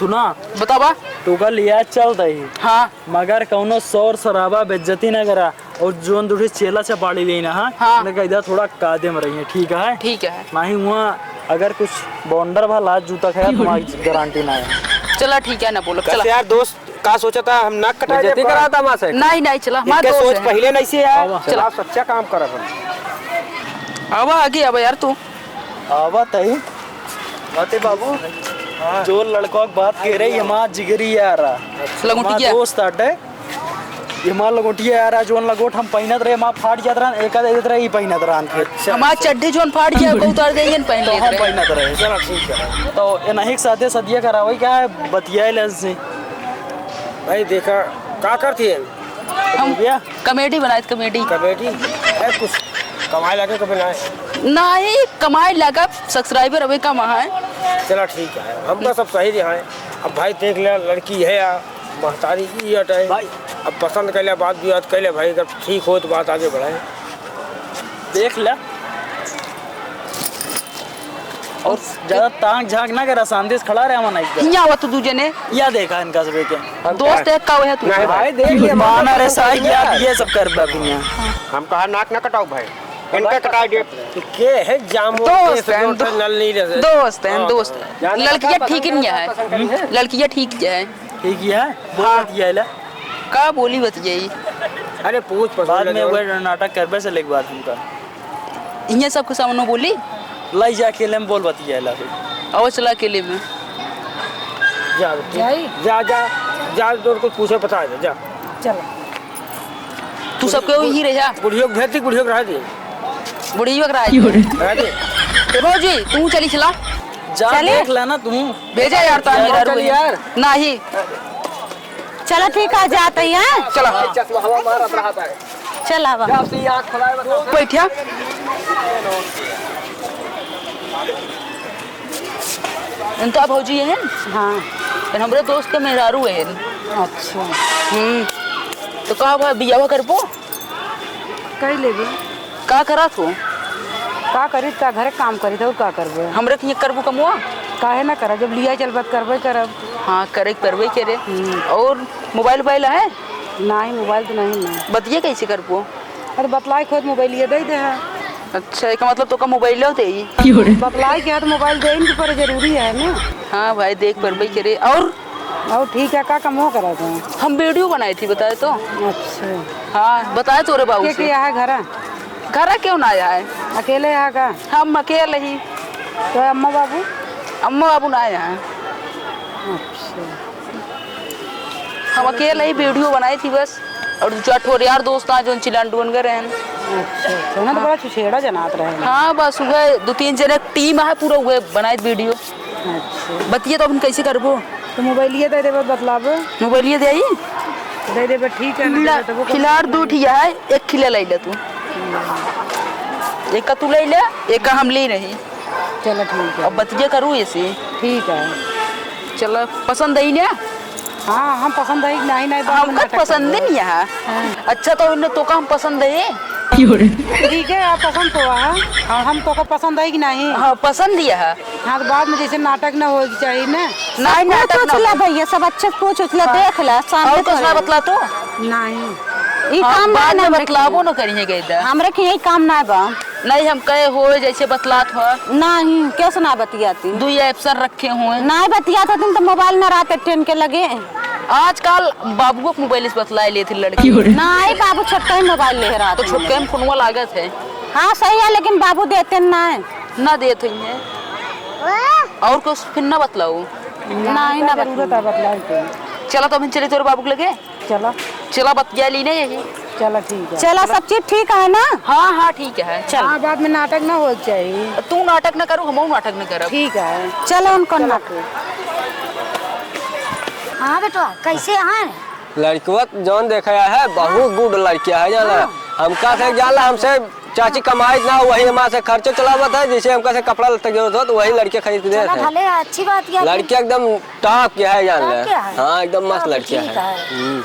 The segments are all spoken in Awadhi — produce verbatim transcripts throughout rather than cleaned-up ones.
सुना, बतावा। तू का लिया चल दही। हाँ। मगर कौनो शोर शराबा, बेइज्जती ना करा। और जोन दूठे चेला चपाड़ी लेना, हाँ? हाँ। उन्हें कह दिया थोड़ा कायदे में रहिए, ठीक है? ठीक है। नहीं हुआ, अगर कुछ बॉन्डर भा लात जूता खाया, तुम्हारी गारंटी ना है। चला ठीक है, ना बोलो, बस चला। यार दोस्त, का सोचा था, हम नाक कटा दे बेइज्जती पर। करा था माँ से। नहीं, नहीं, चला, हमारा इनके दोस्त सोच है। पहले नहीं से यार। आवा। चला। चला, सच्चा काम करब हम। आवा आगे, आवा यार तू। आवा तई। बाते बाबू, हाँ। जो लड़का की बात कह रही, हमार जिगरी यार है। लंगोटिया। हमार दोस्त आटे। ये हमार लंगोटिया यार है, जोन लंगोट हम पहिनत रहे, हमार फाट जात रहन, एक आध देत रहे, ई पहिनत रहन फिर। अच्छा, हमार अच्छा। चड्ढी जोन फाट गया, ओका उतार दे, ये पहन तो लेत हम रहे। पहिनत रहे। चलो, ठीक है। तो इन्हीं के साथे सदिया करावे, क्या है, बतियाए ले से। भाई, देखा, का करती है? हम भैया? कॉमेडी बनाए, कॉमेडी। कॉमेडी? है कुछ कमाए लागे कभी ना है? नहीं, कमाए लागा, subscriber अबे कम है। चला ठीक है, हमका सब सही रहा है। अब भाई देख ले, लड़की है या महतारी की हट है। भाई। अब पसंद कर ले, बात विवाद कर ले भाई, अगर ठीक हो तो बात आगे बढ़ाए। देख ले। और ज्यादा ताक झांक ना करा, शांति से खड़ा रहे मना एकदम। हियाँ आवा तू दू जने। या देखा इनका सबे के। दोस्त है का वह तू? नहीं भाई, देख ले, माना रे साई, या ये सब कर बा दुनिया। हम कहा नाक ना कटाओ भाई, इनका कटा दे। के है जाम वो दोस्त केस हैं, जो दो-, नल नहीं रहे। दोस्त हैं, हाँ। दोस्त। लड़कियाँ ठीक नहीं है। लड़कियाँ ठीक है। ठीक ही है, बोल हाँ। बतियाइला। का बोली बतियाई? अरे पूछ पसंद बाद में लगे। वह नाटक करबे से लेके बाद हमका। इन्हें सबके सामने बोली? लाई जा अकेले में बोल बतियाइला फिर। आओ चला अकेले में। जा बेटी। जाई? जा, जा, जा, जो कुछ पूछे बता दे, जा। चलो। तू सबके वही रह जा। बुढ़ियो के भेज दी, बुढ़ियो के रह दे। बुढ़ियो के रह दे। रह दे। ए भौजी, तू चली चला। जा चले? देख लेना तू। भेजा यार, तानी चल यार। नहीं। चला ठीक है, जात ही, हाँ? चला। चश्मा हवा मारत रहत है। चला बा। जब से ये आँख खुलाए बस। बैठिया। इनका भौजी है? हाँ। इनका हमरे दोस्त के मेहरारू है। अच्छा। हम्म। तो का बा, बियाह करबो? कई लेबे। का करत हो? का करी, का घरे काम करी, तो और का करबे? हमरे के करबू कमुआ? काहे ना करब, जब लिया चलबत करबे करब। हाँ, करे के परबे करे। हम्म। और मोबाइल उबाइल है? नहीं, मोबाइल तो नहीं ना। बतिया कैसे करबो? अरे बतलाई खुद मोबाइल ये दे दे है। अच्छा, एक मतलब तो का मोबाइल दे ही। बतलाई के है तो मोबाइल दे इनके पर जरूरी है ना। हाँ भाई, देख परबे करे। और और ठीक है, का कमवा करत है? हम वीडियो बनाई थी, बताए तो। अच्छा। हाँ, बताए तोरे बाबू के से। के यहाँ घरा? घरा क्यों ना आया है? अकेले यहाँ का? हम अकेले ही। तो अम्मा बाबू? अम्मा बाबू ना आया है। अच्छा। हम अकेले ही वीडियो बनाई थी बस। और दो चार ठो और यार दोस्त आ, जोन चिलान डुअन गए रहन। अच्छा, अच्छा। उन्हें तो बड़ा छुछेड़ा जनात रहे। हाँ, बस उहे दो तीन जने टीम है, पूरा उहे बनाए वीडियो। अच्छा। बतिया तो अपन कैसे करबो? तो मोबाइलिया दे देबे, बतलाबे। मोबाइलिया दे आई? दे देबे, ठीक है, ना ला, देबे, तबो फिलहाल दू ठिया है, एक खिला ले ले तू। एक का तू ले ले, एक का हम ले रही। चलो, ठीक है। अब बतिया करू ऐसे। ठीक है। चलो, पसंद आई ना? हाँ, हम पसंद है कि नहीं, नहीं, बात हम में कत नाटक पसंद करबे। नहीं है। हाँ। अच्छा, तो इन्हें तो का हम पसंद है? ठीक है, आप पसंद तो है। हाँ, हम तो का पसंद है कि नहीं? हाँ, पसंद ही है। हाँ, तो बाद में जैसे नाटक ना होए के चाहिए ना। नहीं, सब नाटक पूछ ना उछ ला हो। भैया, सब अच्छे से पूछ उछ ला, हाँ। देख ला, सामने और कुछ तो ना है। बतला तो? नहीं। ई हाँ, काम बाद ना में हमरे बतलाबो किए। ना करिए गई दा। हमरे के यही काम ना बा। नहीं, हम कहे हो जैसे बतलात हो। नहीं, कैसे ना बतियाती? दुई एब्सर रखे हुए। नहीं बतियात होती तो मोबाइल ना रहते टेन के लगे। आजकल बाबुओ के मोबाइल से बतलाए लेते लड़की। नहीं, बाबू छोटका ही मोबाइल ले रहा तो था। छोटका में फोनवा लागत है। हाँ, सही है, लेकिन बाबू देते ना है। ना देत होइहे। और कुछ फिर ना बतलाऊ। नहीं, ना जरूरत है बतलाए के। चला तो अभी चली तोरे बाबू के लगे। चला। चला बतिया ली ना यही। चला ठीक है। चला सब चीज ठीक है ना? हाँ, हाँ, ठीक है। चल। हाँ, बाद में नाटक ना हो चाहिए। तू नाटक ना करू, हमहू नाटक ना करब। ठीक है। चलो उनको चलो। नाटक। हाँ बेटवा, कैसे हैं? लड़कवा जौन देखा है, बहुत हाँ। गुड लड़किया है, जाला। हाँ। हमका से जाला, हमसे चाची कमाई ना, वही हमारे से खर्चो चलावत है, जैसे हमका से कपड़ा लत्ता की जरूरत हो, तो वही लड़के खरीद के दे चला है। भले, अच्छी बात है। लड़किया एकदम टॉप के है, जान टॉप ले। के है? हाँ, एकदम मस्त तब लड़किया ठीक है। है। हम्म।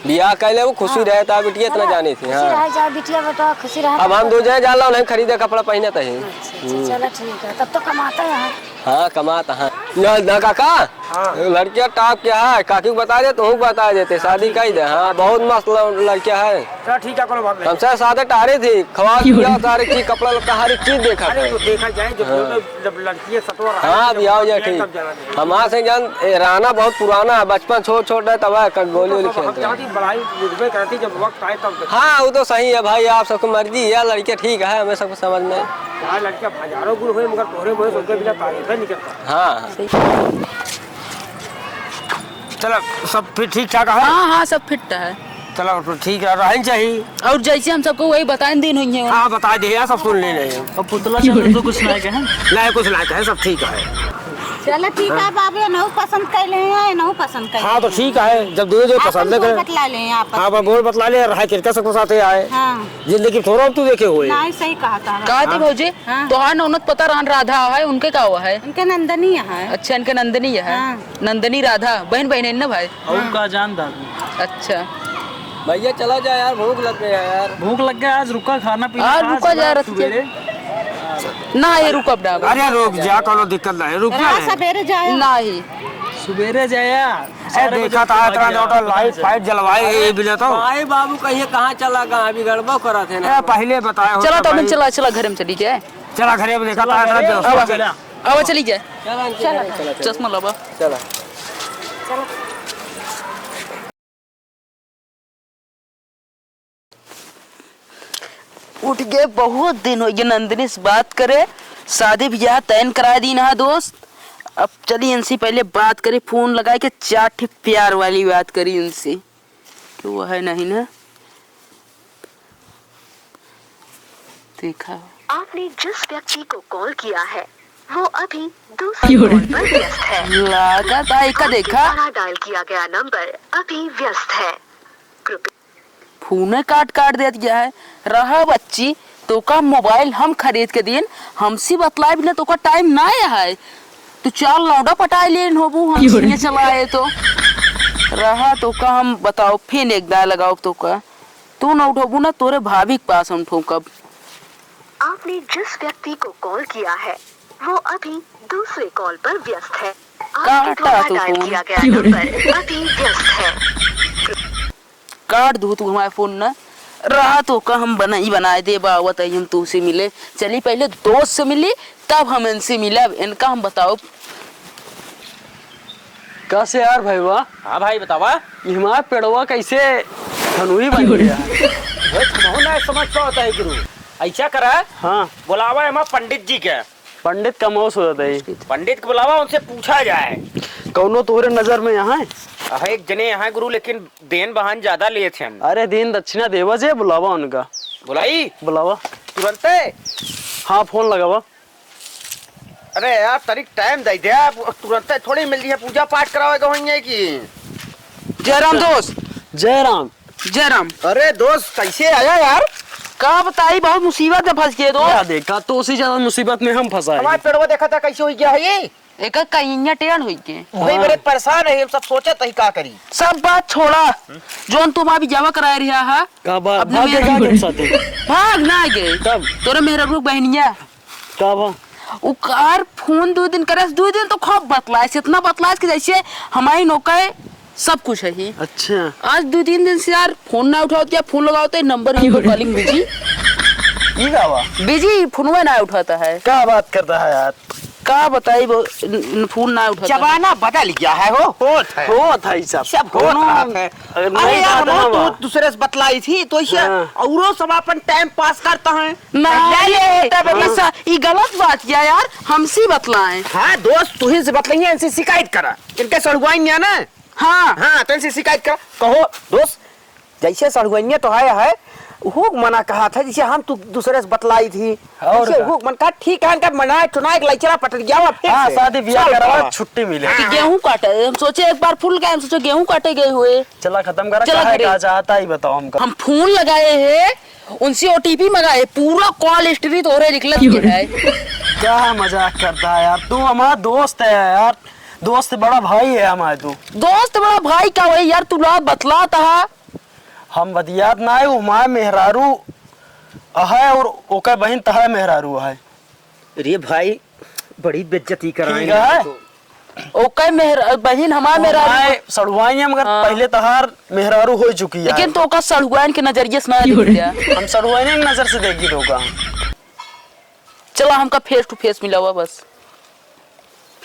बियाह कर ले, वो खुशी हाँ। रहे, ता बिटिया इतना चला, जाने थी, खुशी हाँ। रहे, जा बिटिया बेटा, खुशी रहे, अब तब हम तो दो जने जान लो, नहीं खरीदे कपड़ा पहने तो ही। अच्छा, अच्छा, हम्म। चला ठीक है, तब तो कमाता है। हाँ, कमाता है। ना, ना काका, हाँ। लड़किया top के है, काकी को बता दे, तुहूँ को बता देते, शादी कर दे। हाँ, बहुत मस्त ल-, लड़किया है। चल ठीक है, कोनो बात नहीं। हमसे साथे टहरी थी, खवा पिया, सारी चीज, कपड़ा लत्ता, हर एक चीज देखा अरे, था। तो देखा जाए, जब हाँ। जब लड़की है, सतवा रहा है, हाँ, जब बियाह हो जाए, तब ठीक। जाना चाहिए। हमारे से जान, ए, रहना बहुत पुराना है, बचपन छोट छोट है, तब है, क-, गोली वोली तो खेलते हम हैं। जाती बड़ाई बुझबे करती, जब वक्त आए तब देखा। हाँ, वो तो सही है भाई, आप सबकी मर्जी है, लड़किया ठीक है, हमें सबको समझ में। चाहे लड़किया हजारों गुण होए, मगर तोहरे मुँह से उनके बिना तारीफ है निकलता। हाँ। चला, सब फिर ठीक ठाक है? हाँ, हाँ, सब fit है। चला, फिर ठीक है, रहन चाहिए। और जैसे हम सबको वही बताएं दिन हुई है। हाँ, बता दे यार, सब सुन ले रहे हैं। और पुतला से तो कुछ ना कहे। नहीं, कुछ ना कहे, सब ठीक है। चलो ठीक है बाबू, एनहू पसंद कर ले हैं, एनहू पसंद कर हाँ, ले तो हैं। ठीक है, जब दोनों जो आप पसंद हमको करे। बतला ले हैं आप। हाँ, अपन बोल बतला ले, रहा किरका सबके साथे आए। हाँ। जिंदगी थोड़ा अब तू देखे हुए। नहीं, सही कहा था। कहा थी हाँ। भौजी, हाँ। तोहार नौनत पता रहन राधा है, उनके का हुआ है? उनके नंदनी है। अच्छा, इनके नंदनी है। हाँ। नंदनी राधा, बहन बहन है ना भाई? और हाँ। का जान दादू। अच्छा। भैया चला जा यार, भूख लग गया यार। भूख लग गया, आज रुका खाना पीना आज खा, रुका जा चला रख के। सुबेरे। ना, ये रुकब ना। अरे रुक जा, कोनो दिक्कत नहीं, रुक जा। रात सवेरे जाया। नहीं। सुबेरे जाया। ए, देखा था इतना ज्यादा लाइट फाइट जलवाए, ये बिना तो। भाई बाबू कहिए कहाँ चला गया, अभी गड़बड़ करा थे ना। ए, पहले बताए होता चला तो भाई। चला, चला घरे में चली जाए। चला घरे में देखा था इतना अब, अब चली जाए। चला। चश्मा लावा। चला। उठ गए, बहुत दिन होइ गए नंदिनी से बात करे, शादी बियाह तय करा दीन हा दोस्त। अब चली इनसे पहले बात करी, फोन लगाए के चार ठे प्यार वाली बात करी इनसे, कि वो है नहीं ना। देखा। आपने जिस व्यक्ति को कॉल किया है, वो अभी दूसरे क्यों रे? कॉल पर व्यस्त है। लागत आई का आपके देखा? द्वारा डायल किया गया नंबर अभी व्यस्त है। कृपया फोने काट काट देत गया है। रहा बच्ची, तोका मोबाइल हम खरीद के दिन, हमसे बतलाए बिना तोका टाइम ना है। तू चार लौंडा पटाए लेन होबू, हम क्यों रे? सीने चलाए तो। रहा तोका हम बताओ, फिर एक दाय लगाओ तोका। तू न उठोबू ना, तोरे भाभी के पास हम ठोकब। आपने जिस व्यक्ति को कॉल किया है, वो अभी दूसरे कॉल पर व्यस्त है। आपके काटा द्वारा तू डायल फोन। किया गया क्यों रे? नंबर अभी व्यस्त है। काट दू तू हमारे फोन न। रहा तोका हम बनाई बनाए देबा, आवत आई हम तोसे मिले। चली पहले दोस्त से मिली, तब हम इनसे मिलब। इनका हम बताओ। कैसे यार भईवा? हाँ भाई, बतावा। ये हमारा पेड़वा कैसे धनुही बन गया? भाई, तुमहू ना समझ पावत है गुरु। ऐसा करा, हाँ। बुलावा एमा पंडित जी के। पंडित का मौस हो जाता है। पंडित के बुलावा, उनसे पूछा जाए। कौनो तोहरे नजर में यहाँ है? अहे, एक जने यहाँ गुरु, लेकिन देन बहान ज्यादा लेत हैं। अरे, देन दक्षिणा देवा जे, बुलावा उनका। बुलाई? बुलावा। तुरंते? हाँ, फोन लगावा। अरे यार, तनिक टाइम दे दे, अब तुरंते थोड़ी मिल रही है, पूजा पाठ करावे के होइए कि। जय राम दोस्त। जय राम। जय राम। अरे दोस्त, कैसे आया यार? का बताई, बहुत मुसीबत में फंस गए दोस्त। क्या देखा, तो उसी ज्यादा मुसीबत में हम फंसा है। हमारे पेड़वा देखा था, कैसे हो गया है ये? एकर कहिया टेढ़ होई के। वही हाँ। बड़े परेशान है, हम सब सोचत ही का करी। सब बात छोड़ा, जोन तुम अभी जमा कराए रहा है। का बात? अपने भाग मेहर गए का के साथे? भाग ना गए। तब? तोरे मेहररू के बहनिया। का बा? उ कार फोन दो दिन करस, दो दिन तो खूब बतलाइस, इतना बतलाइस कि जैसे हमारी नौका है, सब कुछ है ही। अच्छा। आज दो तीन दिन से यार फोन ना उठाओ, क्या फोन लगाओ तो नंबर ही कॉलिंग बिजी। ई का बा? बिजी, फोनवे ना उठाता है। का बात करता है यार? का बताई, वो न-, न-, फोन ना उठाता है। जमाना बदल गया है हो। होत है। होत है ई सब। सब होत कोनो रहत है। अरे अरे नई यार, बात ना वो बा। तो दूसरे से बतलाई थी, तो इसे हाँ। औरो सब अपन टाइम पास करता है। ना, ले ले, ये तब हाँ। ऐसा, ई गलत बात किया यार, हमसे बतलाएं। हाँ दोस्त, तू ही से बतलाइए, इनसे शिकायत करा, इनके सड़ुआइन ना। हाँ। हाँ, तो इनसे शिकायत करा, कहो दोस्त, जैसे सड़ुआइन तो है, है, हुक मना कहा था, जैसे हम तू दूसरे से बतलाई थी, और जैसे का? हुक मन कहा, ठीक है, इनका मना चुना एक लइचरा पटरिया हुआ फिर हाँ, से। शादी ब्याह चल करवा, बाबा। छुट्टी मिले। हाँ। गेहूं काटे, हम सोचे एक बार फूल गए, हम सोचे गेहूं काटे गए हुए। चला खत्म करा, चला कहाँ घरे। का चाहता ही बताओ हमको। हम फोन लगाए हैं, उनसे ओटीपी मंगाए, पूरा कॉल हिस्ट्री तोहरे निकलत के है। क्या मजाक करता है यार, तू हमारा दोस्त है यार, दोस्त बड़ा भाई है हमारे तू। दोस्त बड़ा भाई का वही यार, तू ला बतलाता है। हम बतियात ना है, वो हमारे मेहरारू है और ओकर बहिन तहरा मेहरारू है। अरे भाई, बड़ी बेइज्जती कराए ठीक हैं है। तो। ओके मेहर-, बहिन हमार मेहरारू। हमारे सड़ुआइन है, मगर हाँ। पहिले तहार मेहरारू हो चुकी है। लेकिन तो ओका सड़ुआइन के नजरिए से ना देखिया। हम सड़ुआइन के नजर से देखी तो का। चला, हमका face to face मिलावा बस।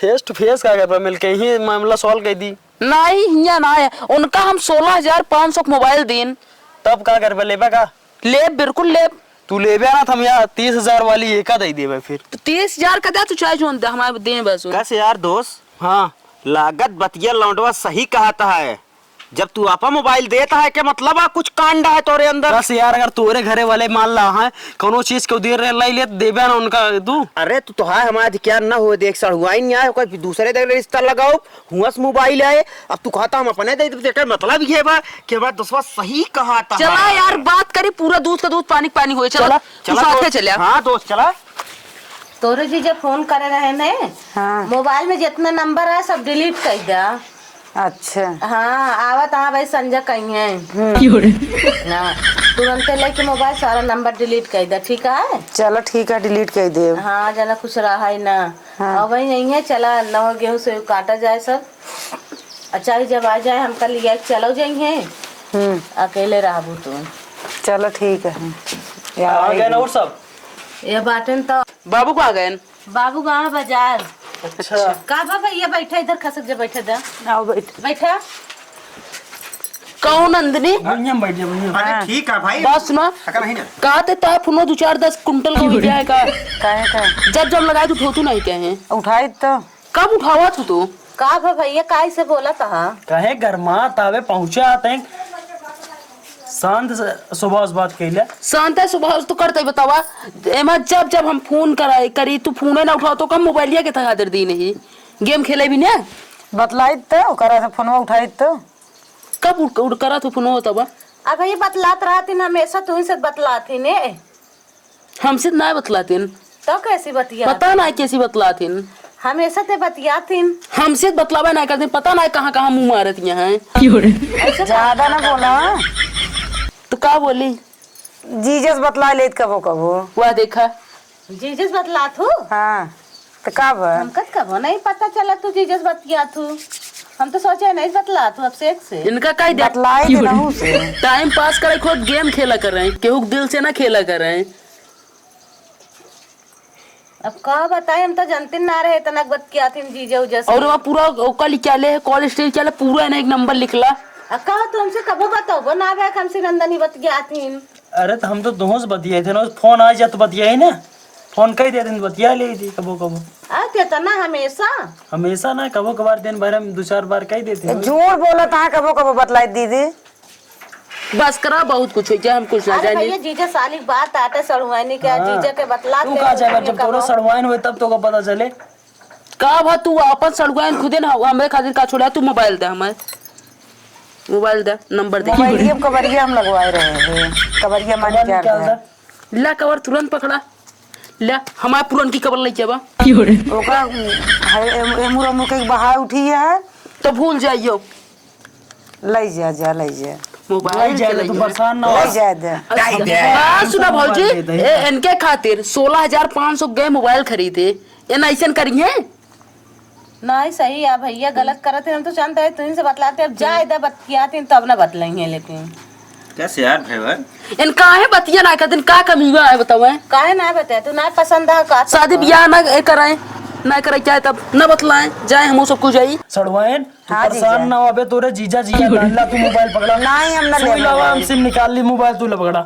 Face to face का करबा, मिलके ही मामला solve कर दी। नहीं, हियाँ ना है। उनका हम सोलह हजार पाँच सौ के मोबाइल दीन। तब का करबा, लेबा का? लेब, बिल्कुल लेब। तू लेबे ना, त हम यहाँ तीस हजार वाली एका दे देबे फिर। तो तीस हजार का दे, तू चाहे जोन दे, हमारे दे बस। कस यार दोस्त? हाँ। लागत बतिया लौंडवा सही कहत है। जब तू आपा मोबाइल देत है, के मतलब आ कुछ कांड है तोरे अंदर? बस यार, अगर तोरे घरे वाले मान ला है, कौनो चीज के उदेर रहे लाई ले, देबे ना उनका तू। अरे तू तो है, हमारा अधिकार ना हो, देख सड़ुआइन ना है, कोई दूसरे दे रिश्ता लगाओ, हुआं से मोबाइल आए, अब तू कहता हम अपने दे देबे, एकर मतलब ये बा कि हमार दोस्तवा सही कहत है। चला यार, बात करी, पूरा दूध का दूध, पानी का पानी होए। चला, चला, तू चला साथे दोस्त। चले। हाँ दोस्त, चला। तोरे जीजा फोन करे रहे ने। हाँ। मोबाइल में जितना नंबर है, सब delete कर दे। अच्छा। हाँ, आवत हाँ भाई, संजय कहीं है। हम्म। ना, तुरंते लेके मोबाइल, सारा नंबर delete कर दे, ठीक है? चलो ठीक है, delete कर दे। हाँ, जना कुछ रहा ही ना। हाँ। अब वही नहीं है, चला, नवा गेहूं से काटा जाए सब। अच्छा, जब आ जाए, हमका लिया के चलो जाइए। हम्म। अकेले रहबू तू। चलो ठीक है। यार, आ गए ना और सब? ये बाटन तो बाबू कहाँ गए? बाबू गए बाजार। अच्छा। का बा भैया, बैठा इधर, खसक जा, बैठा दा। आओ बैठ। बैठा। कहो नंदिनी? भैया बैठ जा, भैया। अरे हाँ। ठीक है भाई। बात सुना। अगर नहीं ना। कहा थे तो फोनो दो चार दस कुंटल का हो जाए का? काहे का? जब जब लगाए तो उठो तू नहीं कहे। उठाई तो। कब उठावा तू तो? का बा भैया, काहे से बोला तहा? कहे गरमात आवे, पहुँचा आते हैं। शांत स-, स्वभाव से बात कइले। शांत है स्वभाव से तो करते बतावा। एमा जब जब हम फोन कराए करी, तू फोने ना उठाओ तो कम मोबाइलिया के थका दे दी नहीं। गेम खेले भी ने। बतलाई तो, ओकरा से फोनवा उठाई तो। कब उठ, उठ करा तू फोनवा तब? अब ये बतलात रहती ना, हमेशा तू ही से बतलाती ने। हमसे ना बतलातिन। तो कैसी बतिया? पता ना कैसी बतलातिन। हमेशा ते बतियातिन। हमसे बतलावे ना करतिन, पता ना कहाँ कहाँ मुँह मारत यहाँ हैं। ऐसे ज्यादा ना बोला। तो का बोली? जीजस बतला लेत कबो कबो। वाह देखा। जीजस बतलात हो? हाँ। तो का बा? हमका तो कबो नहीं पता चला तू जीजस बतियात हो। हम तो सोचे नहीं बतलात हो अब से एक से। इनका काई दे-, बतलाई दे रहू से। टाइम पास करे खुद गेम खेला कर रहे हैं, केहू के दिल से ना खेला कर रहे हैं। अब का बताई, हम तो जानते ना रहे इतना बतियात हिन जीजा उजा से। और वहाँ पूरा ओका लिखा ले है, कॉल हिस्ट्री लिखा ले, पूरा ना एक नंबर लिखला। अब का तुमसे कबो बताओ ना बे, हमसे नंदनी बतियात हिन। अरे तो हम तो दोहों से बतियाए थे ना, फोन आ जाए तो बतियाए ना, फोन कई दे दिन बतिया ले थी कबो कबो। आ, कितना हमेशा? हमेशा ना, कबो कभार दिन भर हम दो चार बार कई देते ए, हैं। झूठ बोला था, कबो कबो बतलाई दीदी। बस करा, बहुत कुछ हो जाए, हम कुछ ना अरे जाने। भैया, जीजा साली के बात आटे सड़ुआनी के, हाँ। जीजा के बतला तू दे, का जाए, जब तोरा सड़ुआइन हुए तब तो का पता चले। का भा तू अपन सड़ुआइन खुदे ना, हमरे खातिर का छोड़ा, तू मोबाइल दे हमें, मोबाइल दे, नंबर दे। मोबाइल ये कबरिया हम लगवाए रहे हैं, कबरिया मानी कबर क्या निकाल है? दे। ला कवर तुरंत पकड़ा, ला हमार पुरन की कबर लइ जाबा। ओका, है, एम-, एमुर एमुर के बहा उठी है। तो भूल जाइयो। लइ जा, जा, लइ जा। मोबाइल लइ जा, चलाइए। तू परेशान ना हो। लइ जा, जा। अच्छा, दे दे। हाँ, सुना भौजी, दे दे। ए, इनके खातिर सोलह हजार पाँच सौ के मोबाइल खरीदे, ये ना ऐसन करिए। नहीं, सही है भैया, गलत करत है, हम तो जानते हैं, तुम से बतलाते, अब जा इधर बतियाते हैं, तब ना बतलाएंगे, लेकिन कैसे यार ड्राइवर? इन काहे बतिया ना करते, का कमी हुआ है बताओ, हैं? काहे ना बताए, तू ना पसंद है का? शादी ब्याह ना ए कराए, ना करे चाहे तब ना बतलाए, जाए हम सब कुछ जाई। सड़वाइन, तू हाँ, परेशान जीजा। ना हो, अबे तोरे जीजा जी आ गइला, तू मोबाइल पकड़ा। नहीं, हम ना सुई लेबे लावा, मोबाइल। हम सिम निकाल ली, मोबाइल तू ले पकड़ा।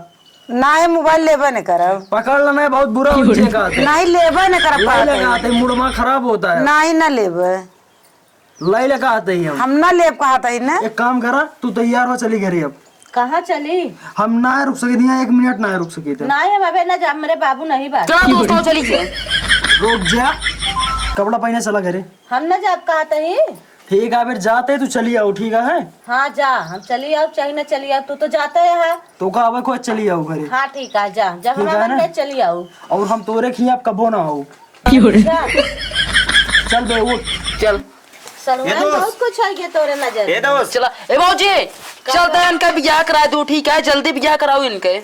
नहीं, मोबाइल लेबे नहीं करब। पकड़ लेना, बहुत बुरा हो जाएगा। नहीं, लेबे नहीं करब, नहीं कहत लगा हई। आते, मुड़मा खराब होता है। नहीं, ना लेबे। लाई लगा आते ही हम। हम ना लेब कहत हई ना। एक काम करा, तू तैयार हो, चली घरे अब। कहाँ चली? हम ना रुक सके, यहाँ एक मिनट ना रुक सके थे। नहीं, हम अबे ना जा, मेरे बाबू नहीं बात। चला दोस्तों, चली घरे। रुक जा, कपड़ा पहने चला घरे। हम ना जाब कहत हई। ठीक है, फिर जाते तू चली आओ, ठीक है? हाँ, जा, हम चली आओ, चाहे ना चली आओ, तू तो जाता है। तो का अब कोई चली आओ घरे। हाँ, ठीक है, जा, जब ठीक है हमारा ना? मन करे चली आओ। और हम तोरे खियाँ अब कबो ना आओ। अच्छा। चल बे, उठ। चल। सलमान, ये दोस्त। बहुत कुछ है ये तोरे नजर ए में। दोस्त। चला, ए भौजी, का चल बा? दे इनका बियाह करा दू, ठीक है? जल्दी बियाह कराओ इनके।